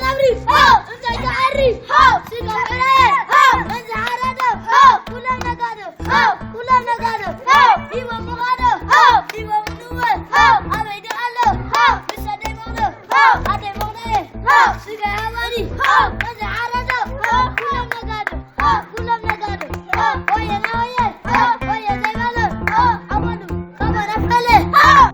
ነብሪ፣ ሃው! እንታይ ትኣሪ? ሃው! ስጋ በራየ፣ ሃው! መንዚ ሓራዶ፣ ሃው! ኩሎም ነጋዶ፣ ሃው! ኩሎም ነጋዶ፣ ሃው! ሂቦም መቓዶ፣ ሃው! ሂቦም ንወ፣ ሃው! ኣበይ ደኣ ኣሎ? ሃው! ምስ ኣደይ መቕዶ፣ ሃው! ኣደይ መቕዶየ፣ ሃው! ስጋ ሃባኒ፣ ሃው! መንዚ ሓራዶ፣ ሃው! ኩሎም ነጋዶ፣ ሃው! ኩሎም ነጋዶ፣ ሃው! ወየ ናወየ፣ ሃው! ወየ ዘይበለ፣ ሃው! ኣወሉ፣ ካባና ፈለ፣ ሃው!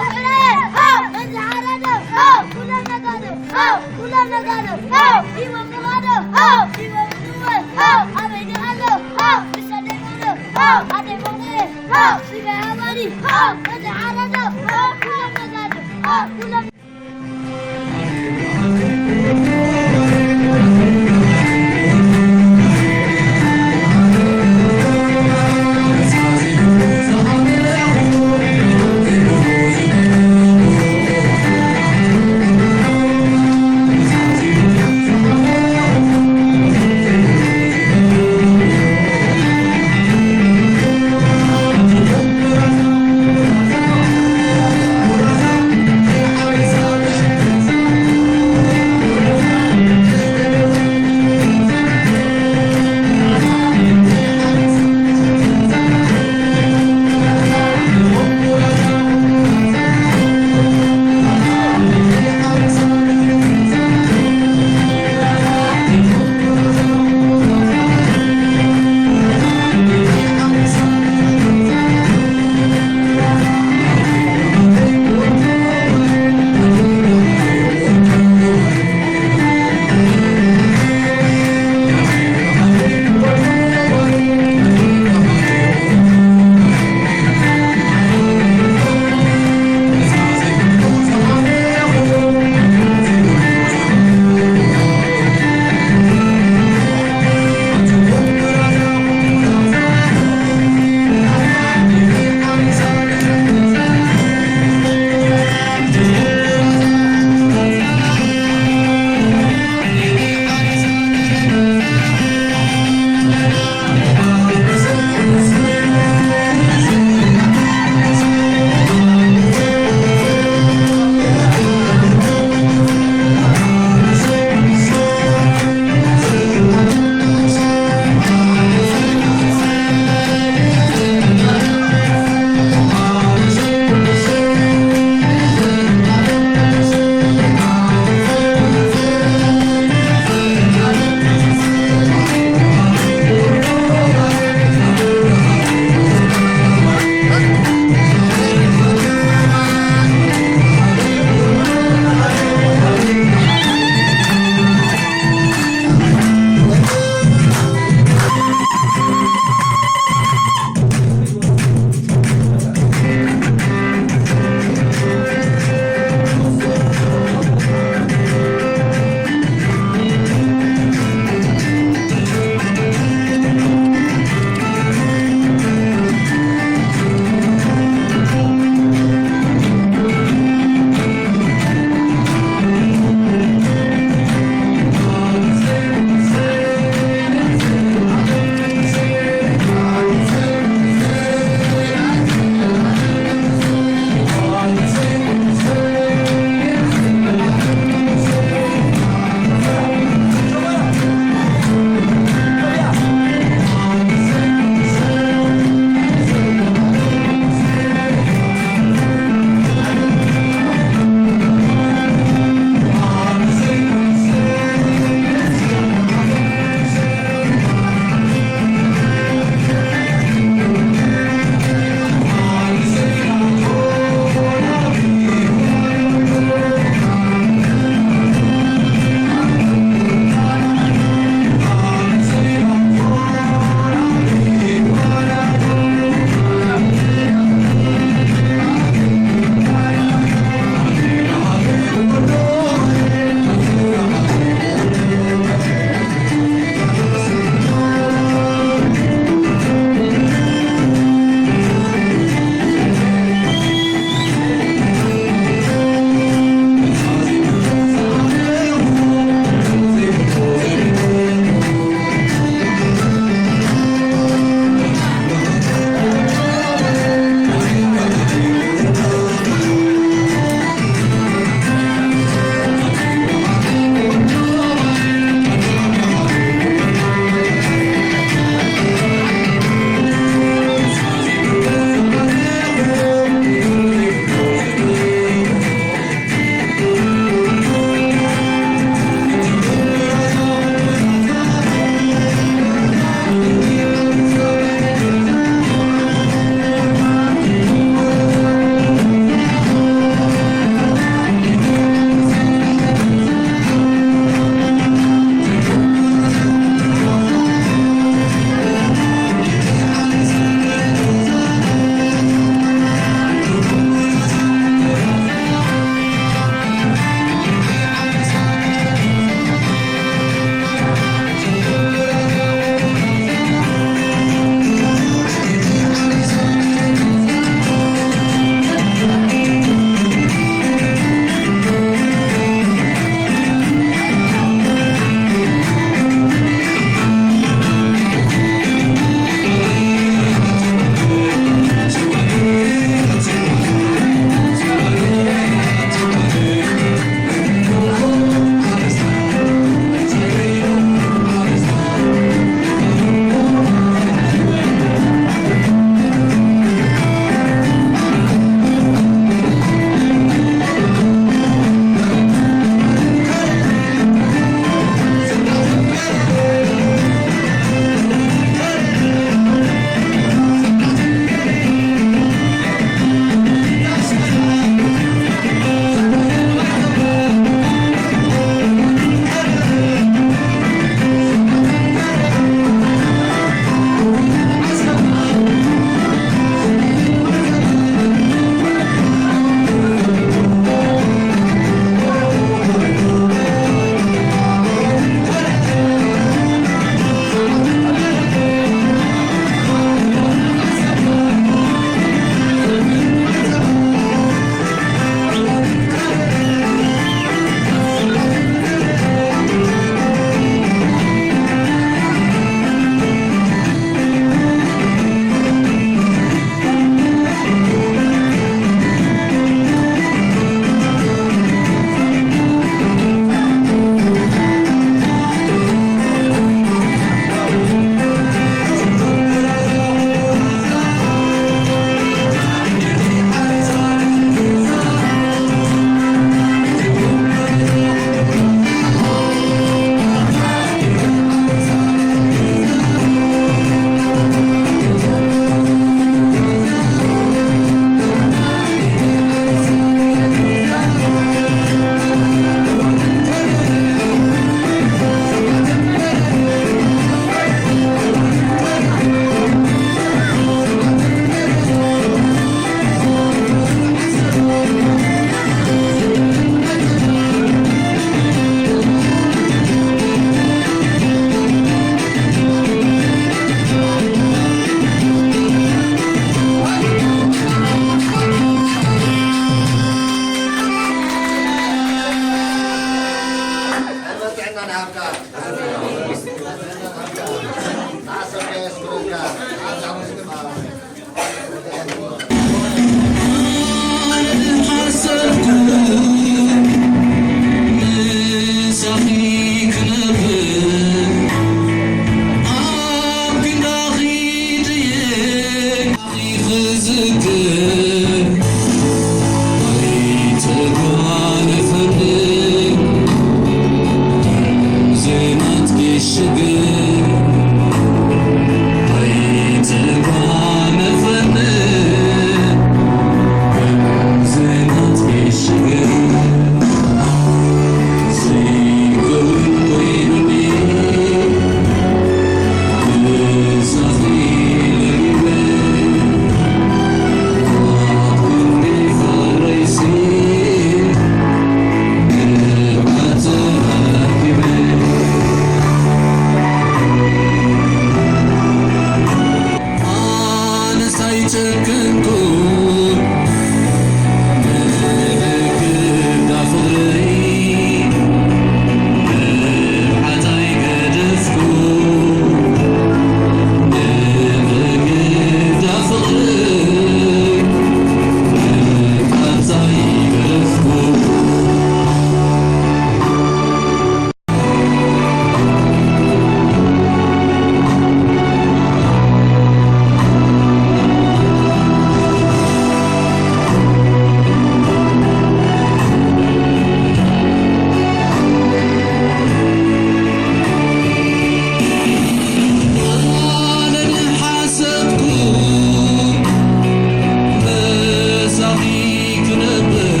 ክነብር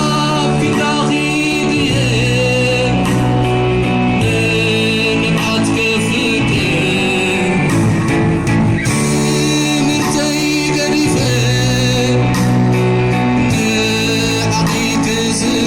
ኣብ ክንዳኺ ድየ ንብዓት ከፍቅር ትምህርተይ ገዲፈ ንዓኺ ክዝክር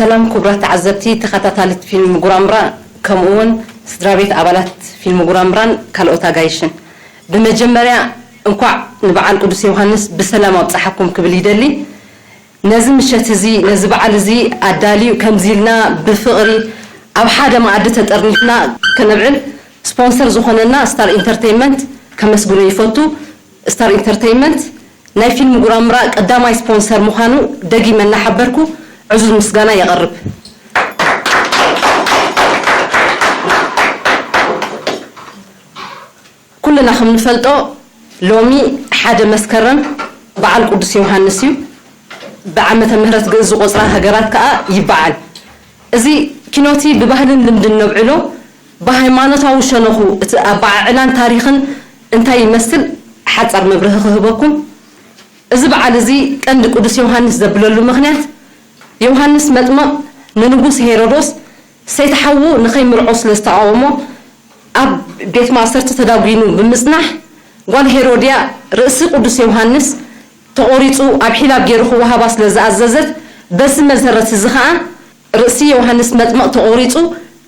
ሰላም ክቡራት ተዓዘብቲ፣ ተኸታታሊት ፊልም ጉራምራ፣ ከምኡ እውን ስድራ ቤት ኣባላት ፊልም ጉራምራን ካልኦት ኣጋይሽን። ብመጀመርያ እንኳዕ ንበዓል ቅዱስ ዮሃንስ ብሰላም ኣብፀሓኩም ክብል ይደሊ። ነዚ ምሸት እዚ፣ ነዚ በዓል እዚ ኣዳልዩ ከምዚ ኢልና ብፍቕሪ ኣብ ሓደ መኣዲ ተጠርኒፍና ከነብዕል ስፖንሰር ዝኾነና ስታር ኢንተርቴይንመንት ከመስግኖ ይፈቱ። ስታር ኢንተርቴይንመንት ናይ ፊልም ጉራምራ ቀዳማይ ስፖንሰር ምዃኑ ደጊመ እናሓበርኩ ዕዙዝ ምስጋና የቐርብ። ኩልና ከም ንፈልጦ ሎሚ ሓደ መስከረም በዓል ቅዱስ ዮሃንስ እዩ። ብዓመተ ምህረት ግእዝ ዝቆጽራ ሃገራት ከኣ ይበዓል። እዚ ኪኖቲ ብባህልን ልምድን ነብዕሎ፣ ብሃይማኖታዊ ሸነኹ እቲ ኣበዓዕላን ታሪኽን እንታይ ይመስል ሓጻር መብርሂ ክህበኩም። እዚ በዓል እዚ ቀንዲ ቅዱስ ዮሃንስ ዘብለሉ ምኽንያት፣ ዮሃንስ መጥምቕ ንንጉስ ሄሮዶስ ሰይቲ ሓዉ ንኸይምርዖ ስለ ዝተቓወሞ፣ ኣብ ቤት ማእሰርቲ ተዳጒኑ ብምጽናሕ፣ ጓል ሄሮድያ ርእሲ ቅዱስ ዮሃንስ ተቖሪጹ ኣብ ሒላብ ገይሩ ክወሃባ ስለ ዝኣዘዘት፣ በዚ መሰረት እዚ ኸኣ ርእሲ ዮሃንስ መጥምቕ ተቖሪጹ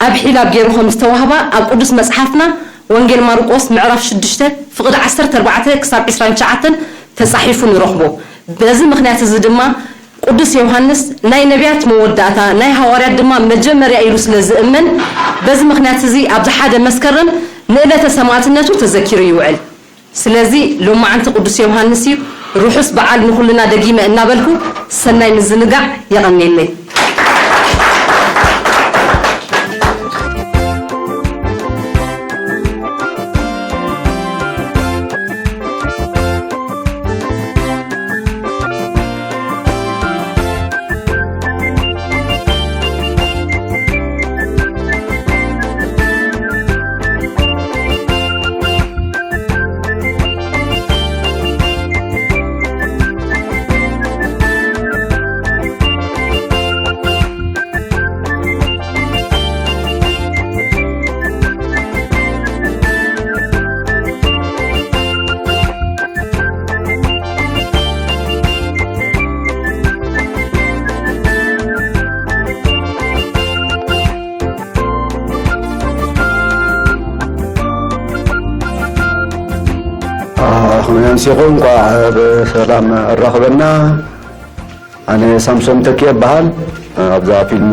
ኣብ ሒላብ ገይሩ ከም ዝተዋህባ ኣብ ቅዱስ መጽሓፍና ወንጌል ማርቆስ ምዕራፍ ሽዱሽተ ፍቕዲ ዓሰርተ ኣርባዕተ ክሳብ ዕስራን ትሽዓተን ተጻሒፉ ንረኽቦ። በዚ ምኽንያት እዚ ድማ ቅዱስ ዮሃንስ ናይ ነቢያት መወዳእታ፣ ናይ ሃዋርያት ድማ መጀመርያ ኢሉ ስለ ዝእመን፣ በዚ ምኽንያት እዚ ኣብዚ ሓደ መስከረም ንዕለተ ሰማዕትነቱ ተዘኪሩ ይውዕል። ስለዚ ሎማዓንቲ ቅዱስ ዮሃንስ እዩ። ርሑስ በዓል ንኹልና ደጊመ እናበልኩ ሰናይ ምዝንጋዕ የቐንየለይ። ኣኽብሮም ሲኹም እንኳዕ ብሰላም ኣራኸበና። ኣነ ሳምሶን ተኪኤ እበሃል። ኣብዛ ፊልም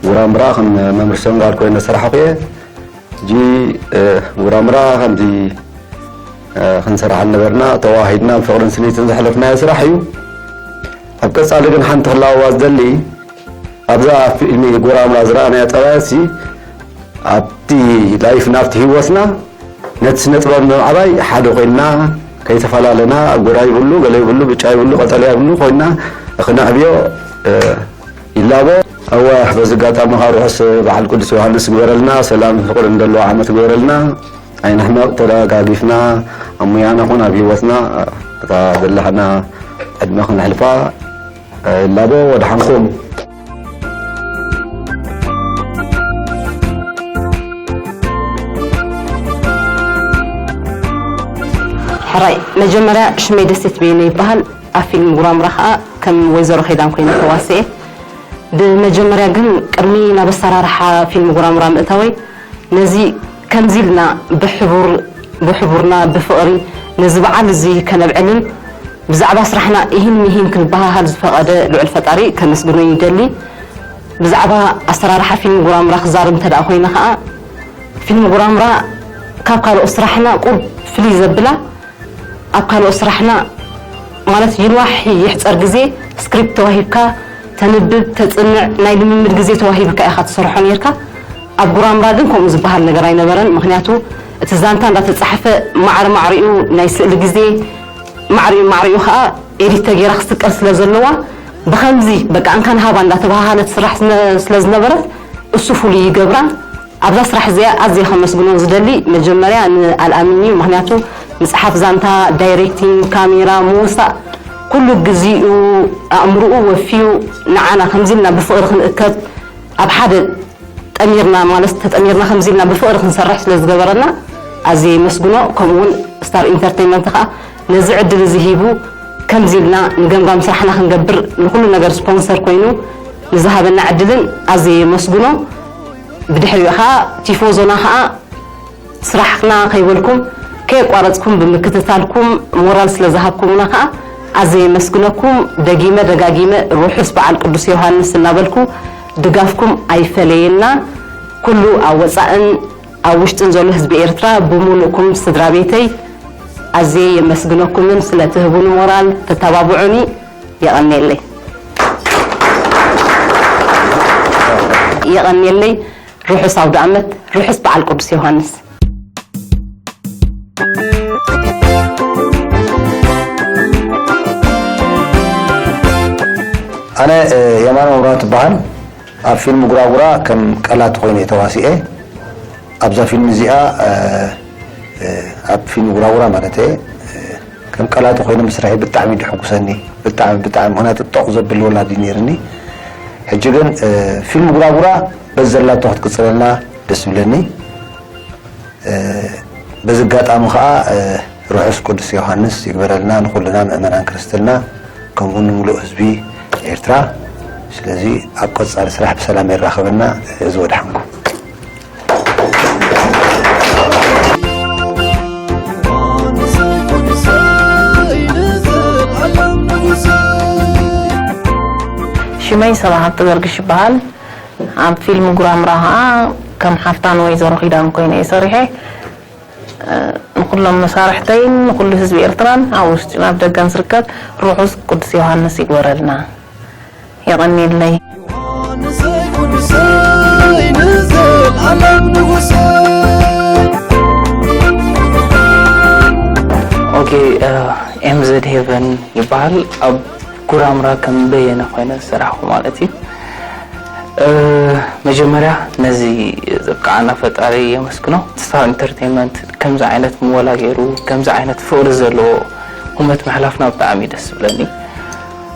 ጉራምራ ከም መምህር ሰንጋል ኮይነ ዝሰራሕኹ እየ። ሕጂ፣ እ፣ ጉራምራ ከምዚ፣ እ፣ ክንሰርሓ ነበርና። ተዋሂድና ብፍቕርን ስኒትን ዘሕለፍናዮ ስራሕ እዩ። ኣብ ቀጻሊ ግን ሓንቲ ክላወዋ ዝደሊ፣ ኣብዛ ፊልም ጉራምራ ዝረኣናዮ ጠባያትሲ፣ ኣብቲ ላይፍና፣ ኣብቲ ህይወትና፣ ነቲ ስነ ጥበብ ንምዕባይ ሓደ ኮይንና፣ ከይተፈላለና፣ ጎራ ይብሉ፣ ገለ ይብሉ፣ ብጫ ይብሉ፣ ቀጠልያ ይብሉ ኮይንና ክነዕብዮ፣ እ፣ ይላቦ። እወ፣ በዚ ኣጋጣሚ ኸኣ ርሑስ በዓል ቅዱስ ዮሃንስ ግበረልና፣ ሰላም ፍቕርን ዘለዎ ዓመት ግበረልና። ኣይንሕመቕ፣ ተደጋጊፍና ኣብ ሙያና ኹን ኣብ ህይወትና እታ ዘላትና ዕድመ ክነሕልፋ ይላቦ። ወድሓንኩም። ሕራይ፣ መጀመርያ ሽመይ ደሴት በየነ ይበሃል። ኣብ ፊልም ጉራምራ ኸኣ ከም ወይዘሮ ኸይዳን ኮይነ ተዋስኤ። ብመጀመርያ ግን ቅድሚ ናብ ኣሰራርሓ ፊልም ጉራምራ ምእታወይ፣ ነዚ ከምዚ ኢልና ብሕቡር፣ ብሕቡርና ብፍቕሪ ነዚ በዓል እዚ ከነብዕልን ብዛዕባ ስራሕና ኢሂን ሚሂን ክንበሃሃል ዝፈቐደ ልዑል ፈጣሪ ከመስግኖ ይደሊ። ብዛዕባ ኣሰራርሓ ፊልም ጉራምራ ክዛረብ እንተ ደኣ ኮይነ ኸኣ፣ ፊልም ጉራምራ ካብ ካልኦት ስራሕና ቁሩብ ፍልይ ዘብላ፣ ኣብ ካልኦት ስራሕና ማለት ይንዋሕ ይሕጸር ግዜ፣ ስክሪፕት ተዋሂብካ ተንብብ፣ ተጽንዕ፣ ናይ ልምምድ ግዜ ተዋሂብካ ኢኻ ትሰርሖ ኔርካ። ኣብ ጉራምራ ግን ከምኡ ዝበሃል ነገር ኣይነበረን። ምኽንያቱ እቲ ዛንታ እንዳተጻሕፈ ማዕረ ማዕሪኡ ናይ ስእሊ ግዜ ማዕሪኡ ማዕሪኡ ኸኣ ኤዲት ተገይራ ክስቀል ስለ ዘለዋ፣ ብኸምዚ በቃ እንካን ሃባ እንዳተባሃሃለት ትስራሕ ስለ፣ ስለ ዝነበረት እሱ ፍሉይ ይገብራ። ኣብዛ ስራሕ እዚኣ ኣዝየ ከመስግኖ ዝደሊ መጀመርያ ንኣልኣሚን እዩ። ምኽንያቱ ምጽሓፍ ዛንታ፣ ዳይሬክቲንግ፣ ካሜራ፣ ምውሳእ፣ ኩሉ ግዚኡ ኣእምርኡ ወፍዩ ንዓና ከምዚ ኢልና ብፍቕሪ ክንእከብ ኣብ ሓደ ጠሚርና ማለት ተጠሚርና ከምዚ ኢልና ብፍቕሪ ክንሰርሕ ስለ ዝገበረና ኣዝየ የመስግኖ። ከምኡ እውን ስታር ኢንተርቴይንመንት ከኣ ነዚ ዕድል እዚ ሂቡ ከምዚ ኢልና ንገምጋም ስራሕና ክንገብር ንኹሉ ነገር ስፖንሰር ኮይኑ ንዝሃበና ዕድልን ኣዝየ የመስግኖ። ብድሕሪኡ ኸኣ ቲፎዞና ኸኣ ስራሕና ከይበልኩም ከየቋረጽኩም ብምክትታልኩም ሞራል ስለ ዝሃብኩምና ኸኣ ኣዝየ የመስግነኩም። ደጊመ ደጋጊመ ርሑስ በዓል ቅዱስ ዮሃንስ እናበልኩ ድጋፍኩም ኣይፈለየና። ኩሉ ኣብ ወጻእን ኣብ ውሽጥን ዘሎ ህዝቢ ኤርትራ ብምሉእኩም ስድራ ቤተይ ኣዝየ የመስግነኩምን ስለ ትህቡኒ ሞራል ተተባብዑኒ የቐንየለይ። የቐንየለይ። ርሑስ ኣውደ ኣመት፣ ርሑስ በዓል ቅዱስ ዮሃንስ። ኣነ የማነ መብራህቱ እበሃል። ኣብ ፊልም ጉራጉራ ከም ቀላቲ ኮይነ እየ ተዋሲኤ። ኣብዛ ፊልም እዚኣ ኣብ ፊልም ጉራጉራ ማለት እየ ከም ቀላቲ ኮይነ ምስርሐይ ብጣዕሚ ድሕጉሰኒ። ብጣዕሚ ብጣዕሚ ምክንያቱ ጠቕ ዘብል ወላዲ ነይርኒ። ሕጂ ግን ፊልም ጉራጉራ በዚ ዘላቶ ክትቅፅለልና ደስ ይብለኒ። በዚ ኣጋጣሚ ከዓ ርሑስ ቅዱስ ዮሃንስ ይግበረልና ንኩልና ምእመናን ክርስትና ከምኡ እውን ንሙሉእ ህዝቢ ኤርትራ። ስለዚ ኣብ ቀፃሊ ስራሕ ብሰላም የራኽበና። እዚ ወድሓንኩም። ሽመይ ሰብኣሃብቲ ገርግሽ ይበሃል። ኣብ ፊልም ጉራምራ ከዓ ከም ሓፍታን ወይዘሮ ኪዳን ኮይነ እየ ሰሪሐ። ንኩሎም መሳርሕተይን ንኩሉ ህዝቢ ኤርትራን ኣብ ውሽጥን ኣብ ደገን ዝርከብ ርሑስ ቅዱስ ዮሃንስ ይግበረልና። የቐንየለይ። ኦኬ፣ ኤምዘድ ሄቨን ይበሃል። ኣብ ጉራምራ ከም በየነ ኮይነ ዝሰራሕኩ ማለት እዩ። መጀመርያ ነዚ ዘብቅዓና ፈጣሪ የመስግኖ። ስታር ኢንተርቴይንመንት ከምዚ ዓይነት ምወላ ገይሩ ከምዚ ዓይነት ፍቕሪ ዘለዎ ህሞት ምሕላፍና ብጣዕሚ እዩ ደስ ዝብለኒ።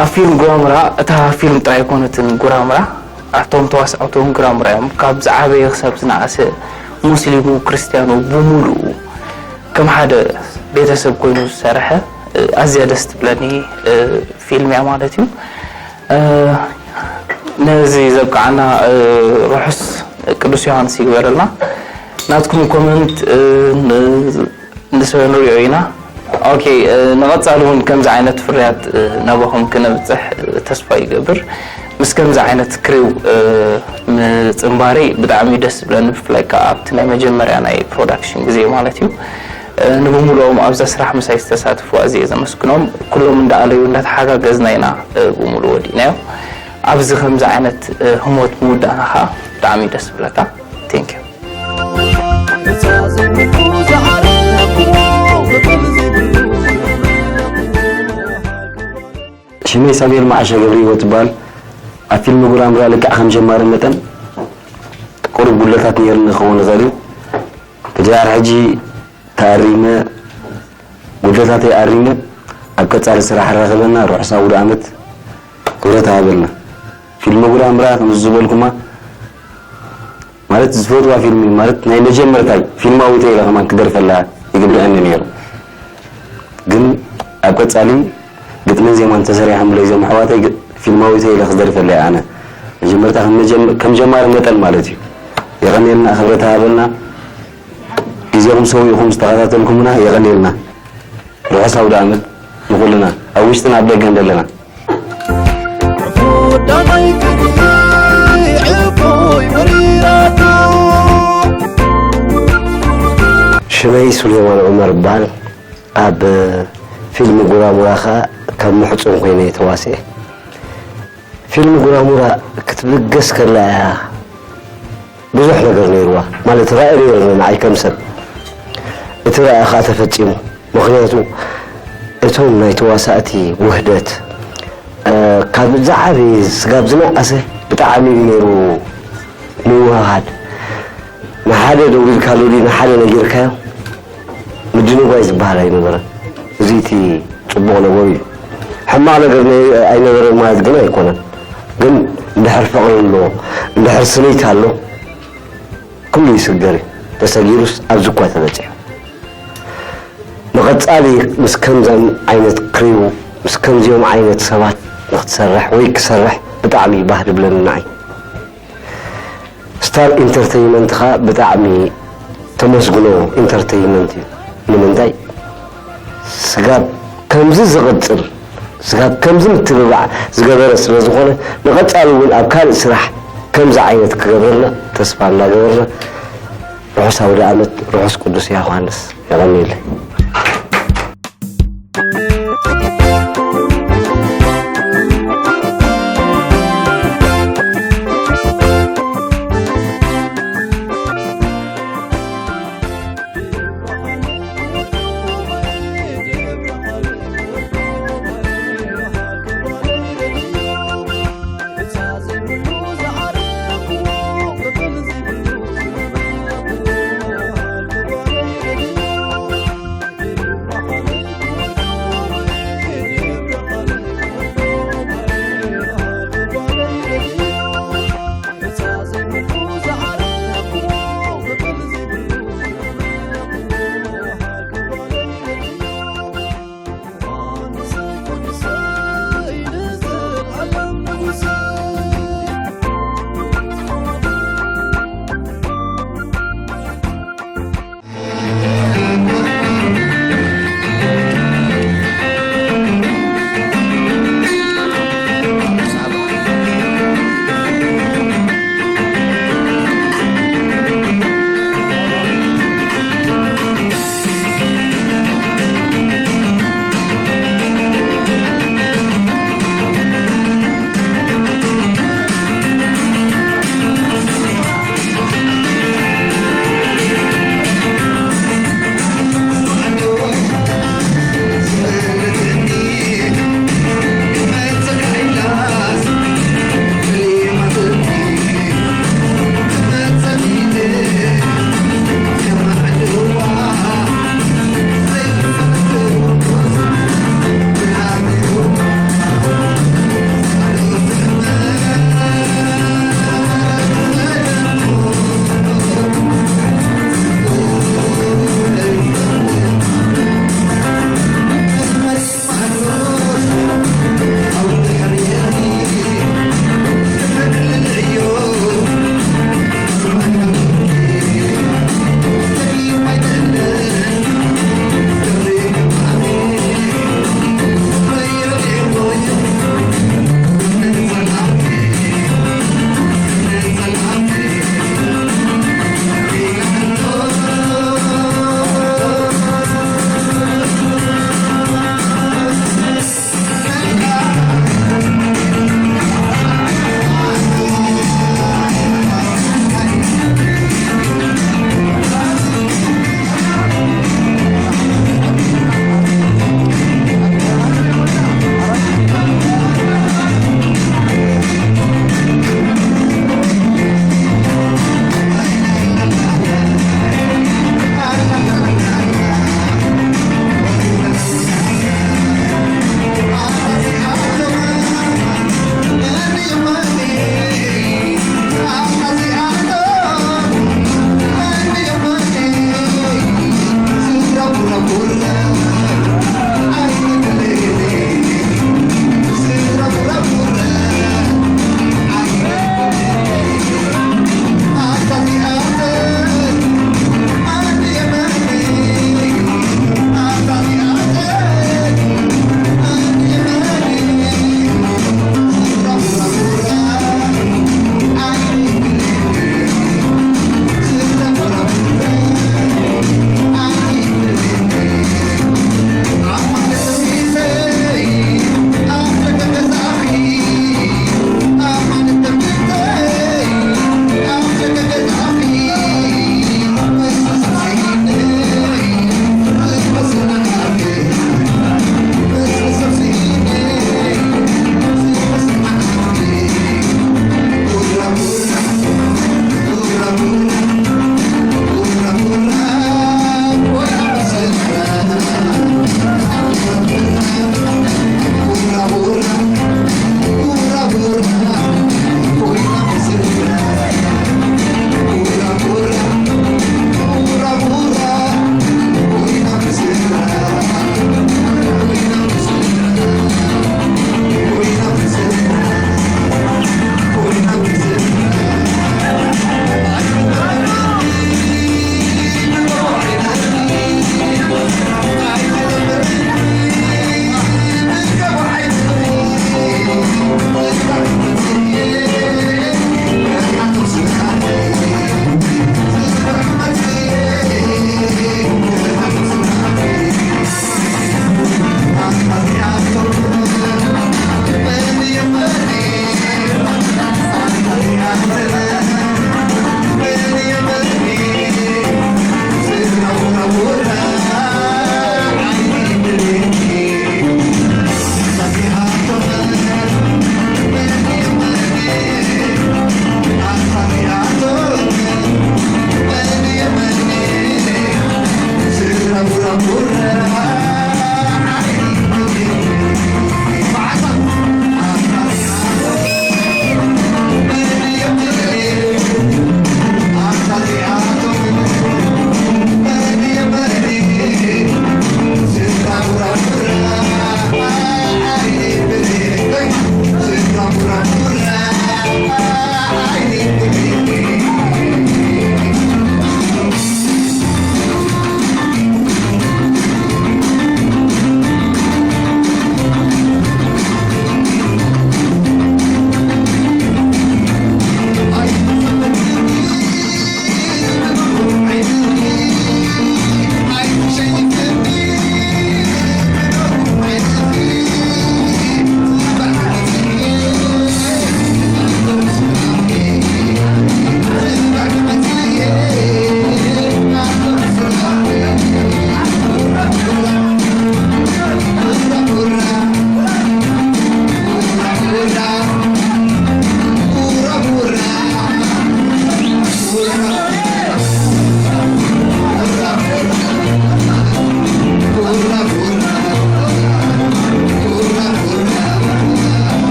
ኣብ ፊልም ጉራምራ እታ ፊልም ጥራይ ኣይኮነትን ጉራምራ፣ ኣቶም ተዋሳእቲ እውን ጉራምራ እዮም። ካብ ዝዓበየ ክሳብ ዝነኣሰ ሙስሊሙ ክርስትያኑ ብምሉኡ ከም ሓደ ቤተሰብ ኮይኑ ዝሰርሐ ኣዝያ ደስ ትብለኒ ፊልም እያ ማለት እዩ። ነዚ ዘብቅዓና ርሑስ ቅዱስ ዮሃንስ ይግበረልና። ናትኩም ኮመንት ንሰ ንሪኦ ኢና። ኦኬ፣ ንቐፃሊ እውን ከምዚ ዓይነት ፍርያት ናባኹም ክነብፅሕ ተስፋ ይገብር። ምስ ከምዚ ዓይነት ክሪው ምፅንባረይ ብጣዕሚ ደስ ዝብለኒ፣ ብፍላይ ከዓ ኣብቲ ናይ መጀመርያ ናይ ፕሮዳክሽን ግዜ ማለት እዩ። ንብምሉኦም ኣብዛ ስራሕ ምሳይ ዝተሳተፉ ኣዝየ ዘመስግኖም። ኩሎም እንዳኣለዩ እንዳተሓጋገዝና ኢና ብሙሉ ወዲእናዮ። ኣብዚ ከምዚ ዓይነት ህሞት ምውዳእና ከዓ ብጣዕሚ ደስ ዝብለካ። Thank you። ሽመይ ሳሙኤል መዓሸ ገብረ ህይወት ይበሃል። ኣብ ፊልም ጉራምራ ልክዕ ከም ጀማሪ መጠን ቁሩብ ጉድለታት ነይርኒ ክኸውን ይኽእል እዩ። ድሕሪ ሕጂ ተኣሪመ ጉድለታተይ ኣሪመ ኣብ ቀፃሊ ስራሕ ራኸበና ርሑስ ኣውደ ዓመት ክብረት ሃበልና። ፊልም ጉራምራ ከምዚ ዝበልኩማ ማለት ዝፈትዋ ፊልም እዩ። ማለት ናይ መጀመርታይ ፊልማዊተይ ኢለ ከማን ክደርፈላ ይግብአኒ ነይሩ። ግን ኣብ ቀፃሊ ግጥምን ዜማን ተሰሪሖምለይ እዞም ኣሕዋተይ ፊልማዊተይ ኢለ ክደርፈላ እየ ኣነ። መጀመርታ ከም ጀማሪ መጠን ማለት እዩ። የቐንየልና፣ ክብረት ሃበልና። ግዜኹም ሰዊእኹም ዝተኸታተልኩምና የቐንየልና። ርሑስ ኣውደ ዓመት ንኹልና ኣብ ውሽጥን ኣብ ደገን ዘለና። ሽመይ ሱሌማን ዑመር እበሃል። ኣብ ፊልም ጉራሙራ ኸኣ ከም ምሕጹን ኮይነ እየ ተዋሲኤ። ፊልም ጉራሙራ ክትብገስ ከላ እያ ብዙሕ ነገር ነይርዋ። ማለት ራኢ ነይሩ ንዓይ ከም ሰብ። እቲ ራኢ ኸኣ ተፈጺሙ። ምኽንያቱ እቶም ናይ ተዋሳእቲ ውህደት ካብ ዝዓበየ ስጋብ ዝነኣሰ ብጣዕሚ እዩ ነይሩ ምውህሃድ። ንሓደ ደው ኢልካሉ ድዩ ንሓደ ነጊርካዮ ምድንጓይ ዝበሃል ኣይነበረን። እዚ እቲ ጽቡቕ ነገሩ እዩ። ሕማቕ ነገር ኣይነበረን ማለት ግን ኣይኮነን። ግን እንድሕር ፍቕሪ ኣሎ፣ እንድሕር ስኒት ኣሎ፣ ኩሉ ይስገር እዩ። ተሰጊሩስ ኣብዚ እኳ ተበጺሑ። ንቐጻሊ ምስ ከምዚኦም ዓይነት ክሪው ምስ ከምዚኦም ዓይነት ሰባት ንክትሰርሕ ወይ ክሰርሕ ብጣዕሚ ባህ ድብለኒ ንዓይ። ስታር ኢንተርተይመንት ኸዓ ብጣዕሚ ተመስግኖ ኢንተርተይመንት እዩ። ንምንታይ? ስጋብ ከምዚ ዝቕጽል፣ ስጋብ ከምዚ ምትብባዕ ዝገበረ ስለ ዝኾነ፣ ንቐጻሊ እውን ኣብ ካልእ ስራሕ ከምዚ ዓይነት ክገብረልና ተስፋ እናገበርና፣ ርሑስ ኣውደ ኣመት፣ ርሑስ ቅዱስ ዮሃንስ። የቐንየለይ።